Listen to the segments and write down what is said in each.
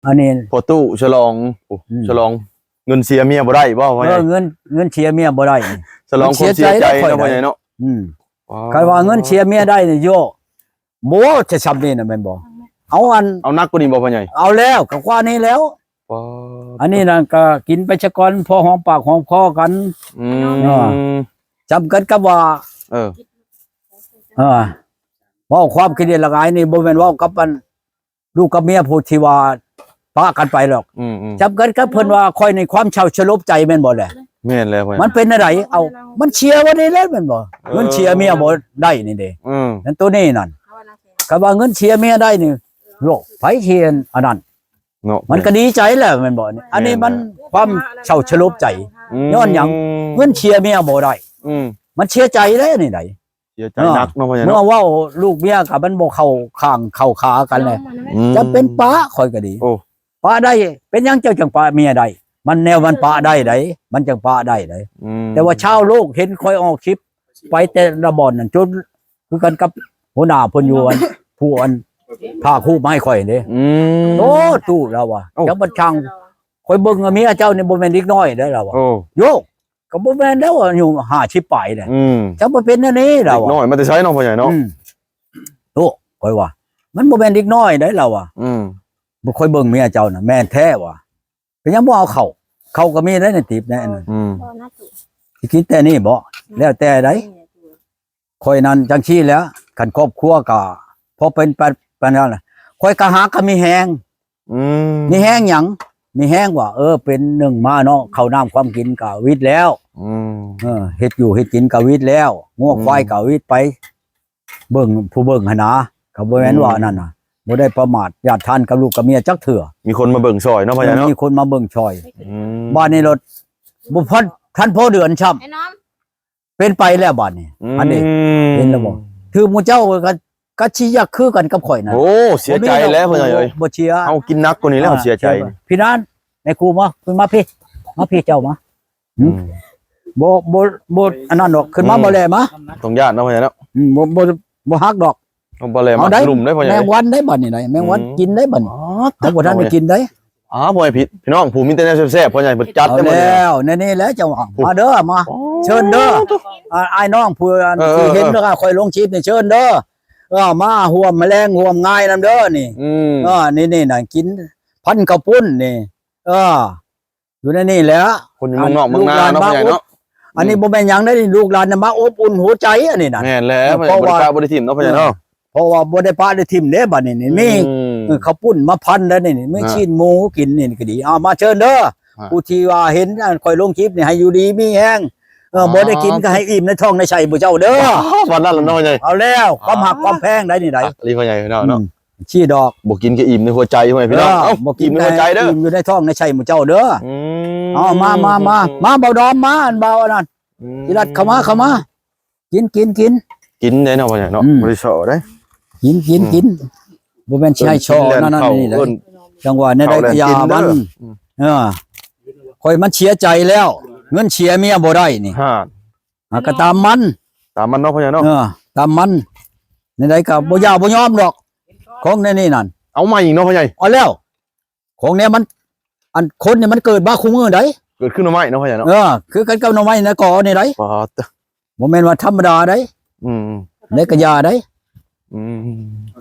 ອັນນີ້ພໍ່ຕູ້ສະຫຼອງ ໂອ້ ອືມ ສະຫຼອງເງິນເສຍເມຍບໍ່ໄດ້ບໍ່ ພໍ່ໃຫຍ່? ເອີ ເງິນ ເງິນເສຍເມຍບໍ່ໄດ້ ສະຫຼອງຄວາມເສຍໃຈເນາະ ພໍ່ໃຫຍ່ເນາະ. ອືມ ອໍ ຄັນວ່າເງິນເສຍເມຍໄດ້ນີ້ ໂຍ ບໍ່ ຈະຊ່ຳນີ້ນະແມ່ນບໍ່? ເອົາອັນ ເອົາໜັກກວ່ານີ້ບໍ່ພໍ່ໃຫຍ່? ເອົາແລ້ວ ກໍກວ່ານີ້ແລ້ວ. ອໍ ອັນນີ້ນະກໍກິນໄປຊະກ່ອນ ພໍຫອມປາກຫອມຄໍກັນ. ອືມ ເອີ ຊ່ຳກັນກັບວ່າ ເອີ ເອີ ເວົ້າຄວາມຂີ້ເດດລະອາຍນີ້ ບໍ່ແມ່ນເວົ້າກັບອັນ ລູກກັບເມຍຜູ້ທີ່ວ່າປະກັນໄປດອກ. ອືມໆ ຈຳກັນກັບເພິ່ນວ່າຂ້ອຍໃນຄວາມເສົ້າສະຫຼົບໃຈແມ່ນບໍ່ແຫຼະ? ແມ່ນແລ້ວ ມັນເປັນແນວໃດ? ເອົາ ມັນເສຍບໍ່ໄດ້ແລ້ວແມ່ນບໍ່? ເອີ ເງິນເສຍເມຍບໍ່ໄດ້ນີ້ເດ້. ອືມ ນັ້ນໂຕນີ້ນັ້ນ ຄັນວ່າເງິນເສຍເມຍໄດ້ນີ້ ໂລກໃຜຊິອັນນັ້ນເນາະ ມັນກໍດີໃຈແລ້ວແມ່ນບໍ່? ອັນນີ້ມັນຄວາມເສົ້າສະຫຼົບໃຈ. ອືມ ຍ້ອນຫຍັງ? ເງິນເສຍເມຍບໍ່ໄດ້. ອືມ ມັນເສຍໃຈເດ້ນີ້ໃດ. ເສຍໃຈໜັກເນາະ ພໍ່ໃຫຍ່ເນາະ. ເມື່ອເວົ້າລູກເມຍກໍມັນບໍ່ເຂົ້າຂ້າງເຂົ້າຂາກັນແຫຼະ. ອືມ ຈຳເປັນປະຂ້ອຍກໍດີ ໂອ້ ປະໄດ້. ເປັນຫຍັງເຈົ້າຈັ່ງປະເມຍໄດ້? ມັນແນວມັນປະໄດ້ໃດ໋ ມັນຈັ່ງປະໄດ້ໃດ໋. ອືມ ແຕ່ວ່າຊາວໂລກເຫັນຂ້ອຍອອກຄລິບໄປແຕ່ລະບ່ອນນັ້ນ ຈົນຄືກັນກັບຫົວໜ້າເພິ່ນຢູ່ ອັນ ຜູ້ອັນພາກຮູບມາໃຫ້ຂ້ອຍເດ້. ອືມ ໂອ້ ຕູ້ລາວວ່າ ເອົ້າ ຈັກບັດຊ່າງ ຂ້ອຍເບິ່ງວ່າເມຍເຈົ້ານີ້ບໍ່ແມ່ນເດັກນ້ອຍເດ້ລາວວ່າ. ໂອ້ ໂຍ ກໍບໍ່ແມ່ນແລ້ວ ອາຍຸຫ້າສິບປາຍແຫຼະ. ອືມ ຈັກບໍ່ເປັນແນວນີ້ລາວ ເດັກນ້ອຍມາແຕ່ໃສເນາະ ພໍ່ໃຫຍ່ເນາະ? ອືມ ໂອ້ ຂ້ອຍວ່າ ມັນບໍ່ແມ່ນເດັກນ້ອຍໃດລາວວ່າ. ອືມ ບໍ່ຄ່ອຍເບິ່ງເມຍເຈົ້ານະ ແມ່ນແທ້ວ່າ. ເປັນຫຍັງບໍ່ເອົາເຂົ້າ? ເຂົ້າກໍມີໄດ໋ໃນຕິບໃນອັນນັ້ນ. ອືມ ຊິກິນແຕ່ນີ້ບໍ່? ແລ້ວແຕ່ໃດ. ຂ້ອຍນັ້ນຈັ່ງຊີ້ແຫຼະ ຄັນຄອບຄົວກໍພໍເປັນໄປ ປານນັ້ນແຫຼະ ຂ້ອຍກໍຫາກໍມີແຮງ. ອືມ ມີແຮງຫຍັງ? ມີແຮງວ່າ ເອີ ເປັນໜຶ່ງມາເນາະ ເຂົ້ານ້ຳຄວາມກິນກໍວິດແລ້ວ. ອືມ ເອີ ເຮັດຢູ່ເຮັດກິນກໍວິດແລ້ວ ງົວ ອືມ ຄວາຍກໍວິດໄປ ເບິ່ງຜູ້ເບິ່ງຫັ້ນນະ ກໍບໍ່ແມ່ນວ່າ ອືມ ອັນນັ້ນນະ ບໍ່ໄດ້ປະໝາດຢາດທ່ານກັບລູກກັບເມຍຈັກເທື່ອ. ມີຄົນມາເບິ່ງຊ່ອຍເນາະ ພໍ່ໃຫຍ່ເນາະ ມີຄົນມາເບິ່ງຊ່ອຍ. ອືມ ບາດນີ້ລົດບໍ່ທັນ ທັນພໍເດືອນຊ້ຳ ໄອ້ນ້ອງ ເປັນໄປແລ້ວບາດນີ້. ອືມ ອັນນີ້ເຫັນແລ້ວບໍ່? ຖືກໝູ່ເຈົ້າກໍ ກໍຊິຢາກຄືກັນກັບຂ້ອຍນັ້ນ. ໂອ້ ເສຍໃຈແລ້ວ ບໍ່ມີດອກ ພໍ່ໃຫຍ່ເອີຍ ບໍ່ເສຍ ເຮົາກິນໜັກກວ່ານີ້ແລ້ວ ອ່າ ເສຍໃຈ. ພີ່ນານ ໃນກູມາ ຂຶ້ນມາພີ້ ມາພີ້ເຈົ້າມາ. ອືມ ບໍ່ ບໍ່ ບໍ່ອັນນັ້ນດອກ ຂຶ້ນມາ ອືມ ບໍ່ແລມາ ຕ້ອງຢ້ານເນາະ ພໍ່ໃຫຍ່ເນາະ. ອືມ ບໍ່ ບໍ່ ບໍ່ຫັກດອກ ເອົາບໍ່ແລມາ ເອົາໄດ້ ລຸມໄດ້ ພໍ່ໃຫຍ່ ແມງວັນໄດ້ບາດນີ້ໄດ໋ ແມງວັນ ອືມ ກິນໄດ້ບາດນີ້. ອໍ ເຮົາບໍ່ທັນໄດ້ກິນໄດ໋. ອ້າວ ພໍ່ໃຫຍ່ ພີ່ ພີ່ນ້ອງ ຜູ້ມີແຕ່ແນວແຊບໆ ພໍ່ໃຫຍ່ເພິ່ນຈັດ ເອົາແລ້ວ ແລ້ວ ແນ່ໆ ແລ້ວເຈົ້າ ມາເດີ ມາ ໂອ້ ເຊີນເດີ ເອີ ອ້າຍນ້ອງຜູ້ອັນ ເອີ ທີ່ເຫັນ ເອີ ແລ້ວກໍຂ້ອຍລົງຄລິບນີ້ ເຊີນເດີ ເອີ ມາຮ່ວມແລງຮ່ວມງາຍນຳເດີນີ້. ອືມ ເອີ ນີ້ໆ ນະ ກິນພັນເຂົ້າປຸ້ນນີ້ ເອີ ຢູ່ໃນນີ້ແຫຼະ ຄົນຢູ່ເມືອງນອກເມືອງນາເນາະ ລູກຫຼານມາອຸດ ອັນນີ້ ອືມ ບໍ່ແມ່ນຫຍັງເດ້ ລູກຫຼານນະມາອົບອຸ່ນຫົວໃຈ ອັນນີ້ນະ. ແມ່ນແລ້ວ ເພາະວ່າບໍ່ໄດ້ປະໄດ້ຖິ້ມເນາະ ພໍ່ໃຫຍ່ເນາະ. ເອີ ເພາະວ່າບໍ່ໄດ້ປະໄດ້ຖິ້ມເດ້ ບາດນີ້ນີ້ ອືມ ມີ ເອີ ເຂົ້າປຸ້ນມາພັນແລ້ວນີ້ ມີ ອ່າ ຊີ້ນໝູກິນນີ້ກໍດີ. ເອົາ ມາເຊີນເດີ ອ່າ ຜູ້ທີ່ວ່າເຫັນ ອັນ ຂ້ອຍລົງຄລິບນີ້ ໃຫ້ຢູ່ດີມີແຮງ ເອີ ອ່າ ບໍ່ໄດ້ກິນກໍໃຫ້ອີ່ມໃນທ້ອງໃນໄສ້ໝູ່ເຈົ້າເດີ. ປານນັ້ນລະເນາະ ໃຫຍ່ ເອົາແລ້ວ ຄວາມຮັກຄວາມແພງໃດນີ້ໃດ ອີ່ຫຼີພໍ່ໃຫຍ່ເນາະ. ອືມ ຊີ້ດອກ ບໍ່ກິນກໍອີ່ມໃນຫົວໃຈ ພໍ່ແມ່ພີ່ນ້ອງ. ເອີ ເອົ້າ ບໍ່ກິນກໍອີ່ມໃນຫົວໃຈເດີ ອີ່ມຢູ່ໃນທ້ອງໃນໄສ້ໝູ່ເຈົ້າເດີ. ອືມ ເອົາ ມາ ມາ ມາ ມາ ບ່າວດອມ ມາ ອັນບ່າວອັນນັ້ນ ອືມ ທີ່ລັດເຂົ້າມາ ເຂົ້າມາ ກິນ ກິນ ກິນ ກິນໄດ້ເນາະ ພໍ່ໃຫຍ່ເນາະ. ອືມ ບໍ່ໄດ້ສໍ້ເດ້ ກິນ ກິນ ອືມ ກິນ ບໍ່ແມ່ນຊິໃຫ້ສໍ້ນັ້ນນີ້ເດ້. ເອີ້ນ ຈັ່ງວ່າແນວໃດກໍຢ່າມັນ ເຂົ້າແລ່ນກິນເດີ ອືມ ເອີ ຂ້ອຍມັນເສຍໃຈແລ້ວ ເງິນເສຍເມຍບໍ່ໄດ້ນີ້ ຮະ ອ່າ ກໍຕາມມັນ ຕາມມັນເນາະ ພໍ່ໃຫຍ່ເນາະ. ເອີ ຕາມມັນ ແນວໃດກໍບໍ່ຢ່າບໍ່ຍອມດອກ ຂອງແນວນີ້ນັ້ນ ເອົາໃໝ່ອີກເນາະ ພໍ່ໃຫຍ່. ເອົາແລ້ວ ຂອງແນວມັນ ອັນຄົນນີ້ມັນເກີດມາຄູ່ມື້ໃດ ເກີດຄືໜໍ່ໄມ້ເນາະ ພໍ່ໃຫຍ່ເນາະ. ເອີ ຄືກັນກັບໜໍ່ໄມ້ໃນກໍນີ້ໃດ ປາດ ບໍ່ແມ່ນວ່າທຳມະດາໃດ. ອືມ ໃນກະຢາໃດ ອືມ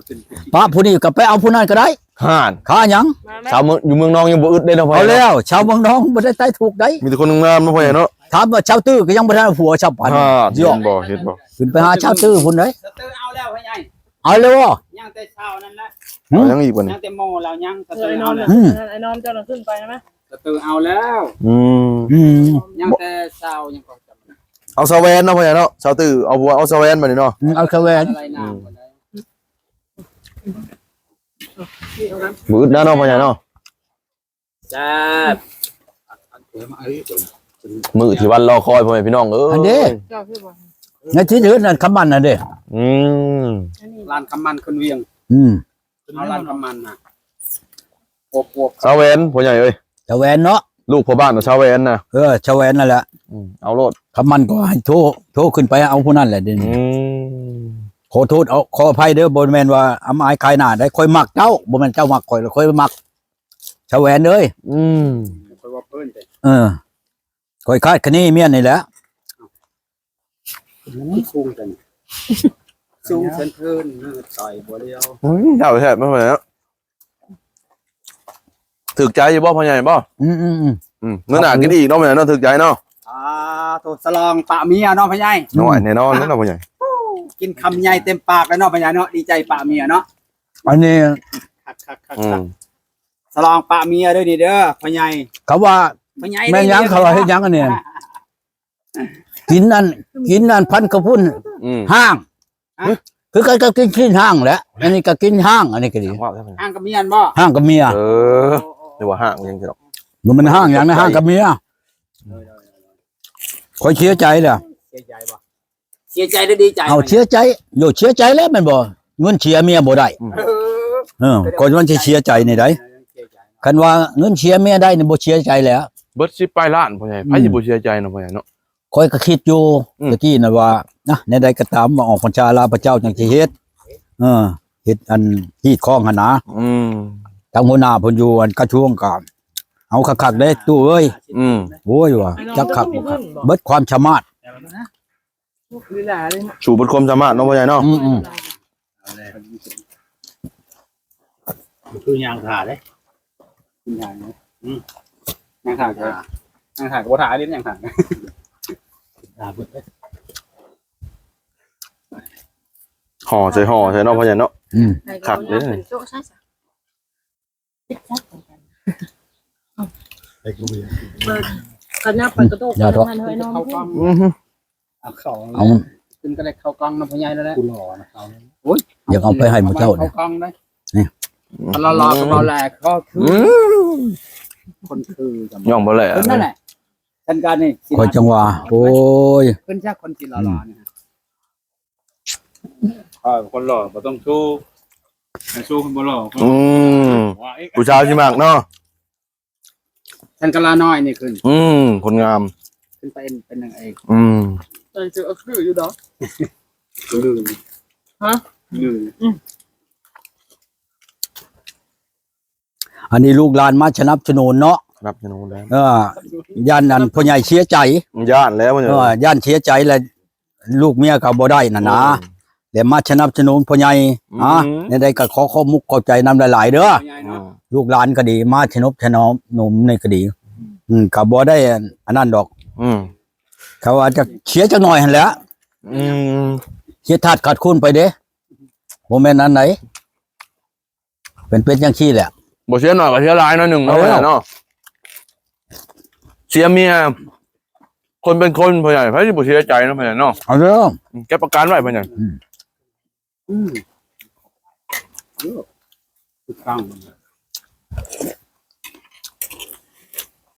ປະຜູ້ນີ້ກໍໄປເອົາຜູ້ນັ້ນກໍໄດ້ ຫ່ານ ຂ້າຫຍັງ ຊາວເມືອງ ຢູ່ເມືອງນອກຍັງບໍ່ອຶດເດ້ເນາະ ພໍ່ໃຫຍ່ເນາະ. ເອົາແລ້ວ ຊາວເມືອງນອກບໍ່ໄດ້ຕາຍທຸກໃດ ມີແຕ່ຄົນງາມເນາະ ພໍ່ໃຫຍ່ເນາະ. ອືມ ຖາມວ່າຊາວຕື້ກໍຍັງບໍ່ທັນຜົວຊ້ຳປານ ຮະ ເນາະ ເຫັນບໍ່ ເຫັນບໍ່ ຂຶ້ນໄປຫາຊາວຕື້ພຸ້ນເດ້. ຊາວຕື້ເອົາແລ້ວພໍ່ໃຫຍ່ ເອົາແລ້ວບໍ່ ຍັງແຕ່ຊາວນັ້ນແຫຼະ. ຫືມ ເອົາຫຍັງອີກບັດນີ້ ຍັງແຕ່ໝໍລາວຍັງ ຊາວຕື້ເອົາແລ້ວ. ອືມ ໄອ້ນ້ອງເຈົ້ານະຂຶ້ນໄປນະ ຊາວຕື້ເອົາແລ້ວ. ອືມ ອືມ ຍັງແຕ່ຊາວຍັງກໍຈຳ ເອົາຊາວແຫວນເນາະ ພໍ່ໃຫຍ່ເນາະ. ຊາວຕື້ເອົາຜົວ ເອົາຊາວແຫວນບັດນີ້ເນາະ. ອືມ ເອົາຊາວແຫວນ ອືມ ບໍ່ອຶດນະເນາະ ພໍ່ໃຫຍ່ເນາະ. ຈ້າ ມື້ທີ່ວັນລໍຄອຍ ພໍ່ແມ່ພີ່ນ້ອງເອີຍ ອັນເດ້ ເຈົ້າຄືບໍ່ ໃນທີ່ເດີນນັ້ນຄຳມັນນັ້ນເດ້. ອືມ ຮ້ານຄຳມັນຂຶ້ນວຽງ. ອືມ ເອົາຮ້ານຄຳມັນນະ ອວບໆ ຊາວແຫວນ ພໍ່ໃຫຍ່ເອີຍ ຊາວແຫວນເນາະ ລູກພໍ່ບ້ານຊາວແຫວນນະ. ເອີ ຊາວແຫວນນັ້ນແຫຼະ. ອືມ ເອົາໂລດ ຄຳມັນກໍໃຫ້ໂທ ໂທຂຶ້ນໄປເອົາຜູ້ນັ້ນແຫຼະເດນີ້. ອືມ ຂໍໂທດ ເອົາ ຂໍອະໄພເດີ ບໍ່ແມ່ນວ່າອຳອາຍຂາຍໜ້າໃດ ຂ້ອຍມັກເຈົ້າ ບໍ່ແມ່ນເຈົ້າມັກຂ້ອຍ ຂ້ອຍມັກ ສະແຫວນເອີຍ ອືມ ຂ້ອຍວ່າເພິ່ນເດ້ ເອີ ຂ້ອຍຄາດຄະເນເມຍນີ້ແຫຼະ ສູງຈັງ ສູງເຊີນເພີນ ຕາຍບໍ່ແລ້ວ ອືມ ເຈົ້າແຊບມາກເລີຍເນາະ. ຖືກໃຈຢູ່ບໍ່ພໍ່ໃຫຍ່ບໍ່? ອືມໆໆ ອືມ ມື້ໜ້າກິນອີກເນາະ ມື້ໜ້າເນາະ ຖືກໃຈເນາະ ສາທຸ ສະຫຼອງປະເມຍເນາະພໍ່ໃຫຍ່ ນ້ອຍແນ່ນອນເນາະພໍ່ໃຫຍ່ ກິນຄຳໃຫຍ່ເຕັມປາກແລ້ວເນາະພໍ່ໃຫຍ່ເນາະ ດີໃຈປະເມຍເນາະ ອັນນີ້ ຄັກໆໆ ອືມ ສະຫຼອງປະເມຍເດີນີ້ເດີພໍ່ໃຫຍ່ ເຂົາວ່າ ພໍ່ໃຫຍ່ ແມ່ນຫຍັງ ເຂົາວ່າເຮັດຫຍັງອັນນີ້? ກິນອັນ ກິນອັນພັນກະພຸ້ນ ອືມ ຮ້າງ ຮະ ຄືກັນກັບກິນຊີ້ນຮ້າງແຫຼະ ອັນນີ້ກໍກິນຮ້າງ ອັນນີ້ກໍດີ ຮ້າງກັບເມຍແມ່ນບໍ່? ຮ້າງກັບເມຍ ເອີ ຫຼືວ່າຮ້າງຫຍັງຊິດອກ ມັນຮ້າງຫຍັງນະ ຮ້າງກັບເມຍ ຂ້ອຍເສຍໃຈແລ້ວ ເສຍໃຈບໍ່? ເສຍໃຈຫຼືດີໃຈ? ເອົາ ເສຍໃຈ ໂຍ ເສຍໃຈແລ້ວແມ່ນບໍ່? ເງິນເສຍເມຍບໍ່ໄດ້ ອືມ ເອີ ເອີ ກ່ອນມັນຊິເສຍໃຈນີ້ໃດ ຄັນວ່າເງິນເສຍເມຍໄດ້ນີ້ບໍ່ເສຍໃຈແລ້ວ ເບິດສິບປາຍລ້ານພໍ່ໃຫຍ່ ໃຜ ອືມ ຊິບໍ່ເສຍໃຈເນາະພໍ່ໃຫຍ່ເນາະ ຂ້ອຍກໍຄິດຢູ່ ອືມ ຕະກີ້ນັ້ນວ່າ ນະ ແນວໃດກໍຕາມ ວ່າອອກພັນສາລາພະເຈົ້າຈັ່ງຊິເຮັດ ເອີ ເຮັດອັນຮີດຄອງຫັ້ນນະ ອືມ ທາງຫົວໜ້າເພິ່ນຢູ່ອັນກະຊວງກໍເອົາຄັກໆເດ້ຕູ້ເອີຍ ອືມ ໂອ້ຍວ່າຈັກຄັກບໍ່ຄັກ ເບິດຄວາມສາມາດ ສູ້ເບິດຄວາມສາມາດເນາະພໍ່ໃຫຍ່ເນາະ ອືມໆ ຄືຍ່າງຖ້າເດ້ ຍ່າງ ອືມ ຍ່າງຖ້າ ຍ່າງຖ້າກໍບໍ່ຖ້າເດ້ ຍ່າງຖ້າ ຖ້າເບິດເດ້ ຫໍ່ໃສ່ຫໍ່ໃສ່ເນາະພໍ່ໃຫຍ່ເນາະ ອືມ ຄັກເດ້ ເບິ່ງ ຄັນຍາມໄປກະໂດດ ຢ່າ ໄປ ເຖາະ ເຮືອນເຮີຍນ້ອງ ອືຮຶ ເອົາເຂົ້າ ເອົາ ຂຶ້ນກໍໄດ້ເຂົ້າກ່ອງນຳພໍ່ໃຫຍ່ແລ້ວແຫຼະ ກູຫຼໍ່ນະເຂົາ ໂອ້ຍ ຢາກເອົາໄປໃຫ້ໝູ່ເຈົ້າ ເຂົ້າກ່ອງໄດ້ ນີ້ ຫຼໍ່ໆກໍບໍ່ແລກໍຄື ອືມ ຄົນຄືກັນ ຍ່ອງບໍ່ແລ ເພິ່ນນັ້ນແຫຼະ ສັນການນີ້ ຂ້ອຍຈັ່ງວ່າ ໂອ້ຍ ເພິ່ນຈັກຄົນຊິຫຼໍ່ໆນີ້ ອ່າ ຄົນຫຼໍ່ບໍ່ຕ້ອງສູ້ ໃຫ້ສູ້ຄົນບໍ່ຫຼໍ່ ອືມ ຜູ້ສາວຊິມັກເນາະ ສັນກະລານ້ອຍນີ້ຂຶ້ນ ອືມ ຄົນງາມ ຂຶ້ນໄປເປັນນາງເອກ ອືມ ໃສ່ເສື້ອຄືຢູ່ດອກ ຄື ຮະ ຄື ອືມ ອັນນີ້ລູກຫຼານມາສະໜັບສະໜູນເນາະ ສະໜັບສະໜູນແລ້ວ ເອີ ຢ້ານອັນພໍ່ໃຫຍ່ເສຍໃຈ ຢ້ານແລ້ວ ເອີ ຢ້ານເສຍໃຈແລ້ວ ລູກເມຍກໍບໍ່ໄດ້ນັ້ນນະ ໂອ້ຍ ແລ້ວມາສະໜັບສະໜູນພໍ່ໃຫຍ່ ອືມ ຮະ ແນວໃດກໍຂໍຂອບມຸກຂອບໃຈນຳຫຼາຍໆເດີ ພໍ່ໃຫຍ່ເນາະ ອືມ ລູກຫຼານກໍດີ ມາສະໜົບສະໜອມໜຸ່ມນີ້ກໍດີ ອືມ ອືມ ກໍບໍ່ໄດ້ອັນນັ້ນດອກ ອືມ ເຂົາວ່າຈະເສຍຈັກໜ້ອຍຫັ້ນແຫຼະ ອືມ ເສຍທາດຂາດຄູນໄປເດ້ ບໍ່ແມ່ນອັນໃດ ເປັນ ເປັນຈັ່ງຊີ້ແຫຼະ ບໍ່ເສຍໜ້ອຍກໍເສຍຫຼາຍໜ້ອຍໜຶ່ງເນາະ ເອີ ພໍ່ໃຫຍ່ເນາະ ເສຍເມຍ ຄົນເປັນຄົນພໍ່ໃຫຍ່ ໃຜຊິບໍ່ເສຍໃຈເນາະພໍ່ໃຫຍ່ເນາະ ເອົາເດີ ເກັບອາການໄວ້ພໍ່ໃຫຍ່ ອືມ ອືມ ຖືກຕ້ອງ